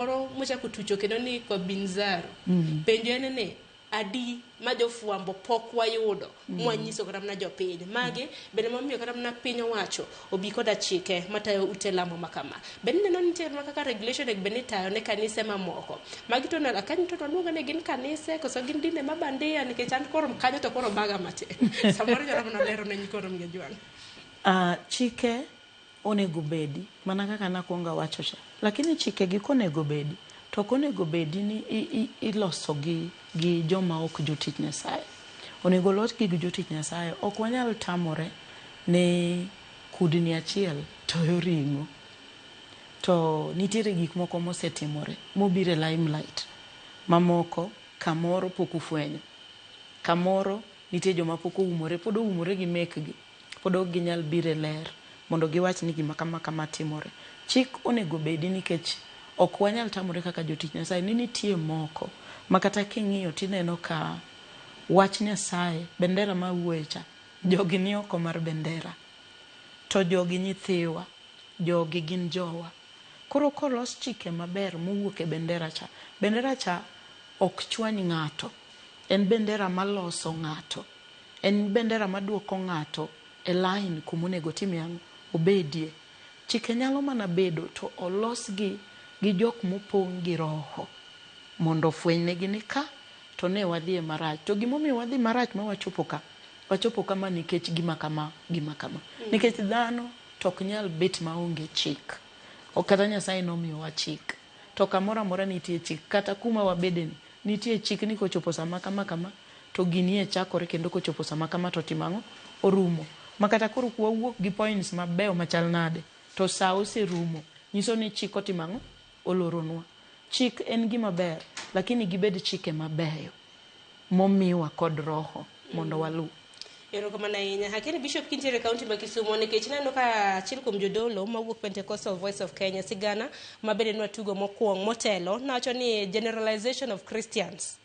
Moro mochako tucho kendo ni Kobinzaro. Penjo en ni adi ma jofwambo pok wayudo mwanyiso kata mana jopiny magi bende momiyo kata mana piny owacho obi koda chike matayo ute lamo ma kama. Bende ineno ni nitie mana kaka regulation onego bed ni itayo ne kanise mamoko magi to kanyo to waluongo ni gin kanise koso gin dinde ma bandia, nikech an koro kanyo to koro baga matin samoro inyalo mana lero ne nyikoro Mgejwang'. Chike onego bedi mana kaka nakwongo awacho cha, lakini chike gi konego bedi to ok onego bedi ni iloso gi joma ok jotich Nyasaye. Onego losgi gi jotich Nyasaye. Ok wanyal tamore ni kudni achiel toyo ring'o. To nitiere gik moko mosetimore mobiro e limelight mamoko kamoro pok ufwenyo. Kamoro nitie joma pok oumore, pod oumore gi mekgi, pod ok ginyal biro e ler mondo giwach ni gima kama kama timore. Chik onego bedi nikech ok wanyal tamore kaka jotich Nyasaye ni nitie moko ma kata king'iyo tineno ka wach Nyasaye, bendera ma awuoye cha, jogi ni oko mar bendera. To jogi nyithiwa, jogi gin jowa. Koro kolos chike maber mowuok e bendera cha, bendera cha ok chwany ng'ato. En bendera maloso ng'ato. En bendera maduoko ng'ato e line kuma onego otimie ang'o? Obedie. Chike nyalo mana bedo to olosgi gi jok mopong' gi roho mondo ofweny negi ni ka to ne wadhie marach. To gimomiyo wadhi marach ma wachopo ka, wachopo kama nikech gima kama, gima kama. Nikech dhano to ok nyal bet maonge chik. Ok kata Nyasaye nomiyowa chik. To kamoro amora nitie chik. Kata kuma wabede ni, nitie chik ni kochopo sama kama kama, to gini e chakore kendo kochopo sama kama to timo ang'o? Orumo. Ma kata koro kwawuok gi points mabeyo machal nade, to sa oserumo. Nyiso ni chik otimo ang'o? Oloronwa. Chik en gima ber, lakini gibed chike mabeyo momiwa kod roho mondo waluw. Erokamano ahinya. Akeni Bishop kintiere e kaunti ma Kisumo, nikech ineno ka achiel kuom jodolo mawuok Pentecostal Voice of Kenya sigana ma bende nwatugo mokwong motelo nawacho ni generalization of Christians.